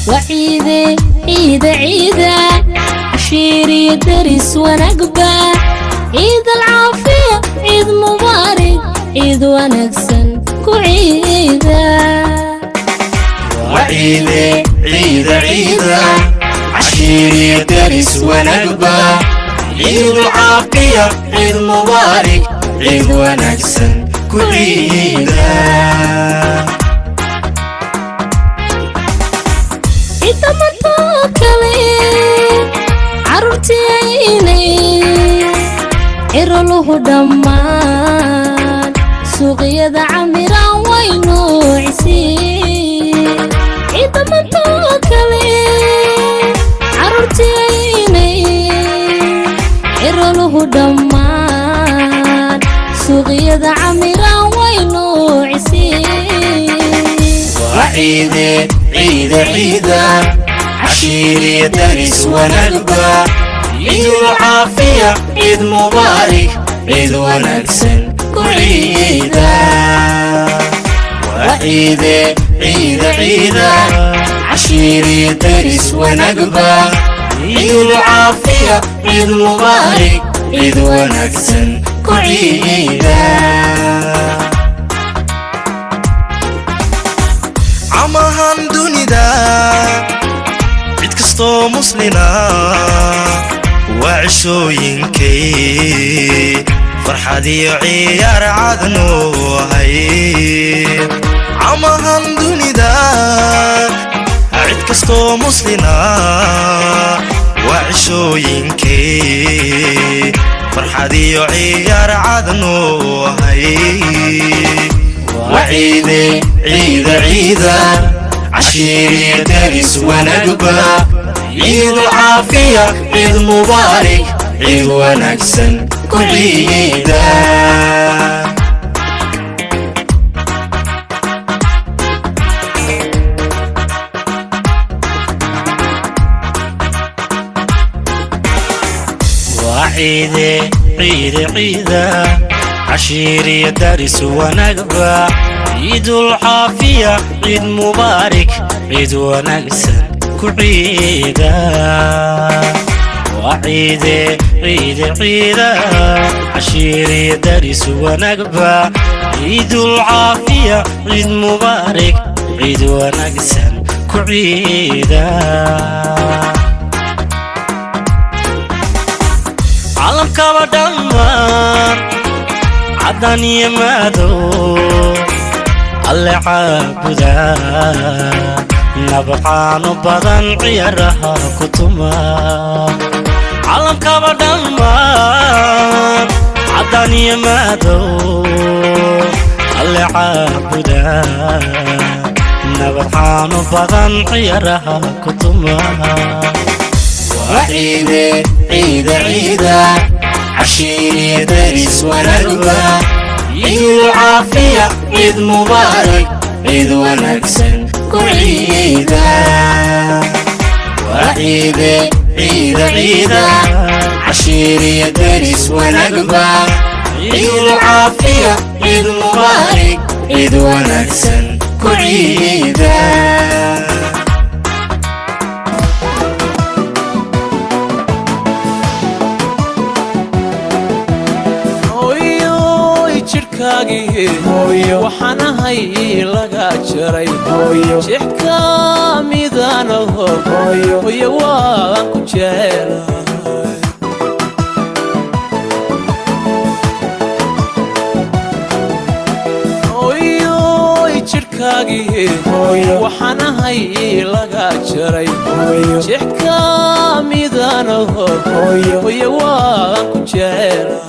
Waa ciide, ciida, ciida, cashiiriyo deris wanaagba. Ciid alcaafiya, ciid mubaarig, ciid wanaagsan ku ciida. Waciide, ciida, ciida, cashiiriyo deris wanaagba. Ciidul caafiya, ciid mubaarig, ciid wanaagsan ku ciida. Ciidda martoo kale carruurtiinay ciroluhu dhammaan suuqyada camiraan way noocisiin. Ciidda martoo kale carruurtiinay ciroluhu dhammaan suuqyada camiraan way noocisiin. Waciide, ciida, ciida, cashiiriyo deris wanaagba. Ciidul caafiya, ciid mubaarig, ciid wanaagsan ku ciida. Waciide, ciida, ciida, cashiiriyo deris wanaagba. Ciidul caafiya, ciid mubaarig, ciid wanaagsan ku ciida. Camahan dunida cid kastoo muslina waa cishooyinkay farxad iyo ciyaar cadnu ahay. Camahan dunida cid kastoo muslina waa cishooyinkay farxad iyo ciyaar cadnu ahay. Waciide, ciida, ciida, cashiiriyo deris wanaagba. Ciidul caafiya, ciid mubaarig, ciid wanaagsan ku ciida. Waa ciide, ciide, ciida, cashiiriyo daris wanaagba. Ciidul caafiya, ciid mubaarig, ciid wanaagsan ku ciida. Waa ciide, ciide, ciida, cashiiriyo daris wanaagba. Ciidul caafiya, ciid mubaarig, ciid wanaagsan ku ciida. Caalamkaba dhammaan caddan iyo madow alle caabuda, nabcaanu badan ciyaaraha ku tuma. Caalamkaba dhammaan caddan iyo madow alle caabuda, nabcaanu badan ciyaaraha ku tuma. Waciide, ciida, ciida, cashiiriyo deris wanaagba. Ciidul caafiya, ciid mubaarig, ciid wanaagsan ku ciida. Waciide, ciida, ciida, cashiiriyo deris wanaagba. Ciidul caafiya, ciid mubaarig, ciid wanaagsan ku ciida. Hooyoy, jidhkaagii waxaan ahay laga jaray, jeex ka midanaho. Hooyo, waan ku jecelahay. Hooyoy, jidhkaagii waxaan ahay laga jaray, jeex ka midanaho. Hooyo, waan ku jecelahay.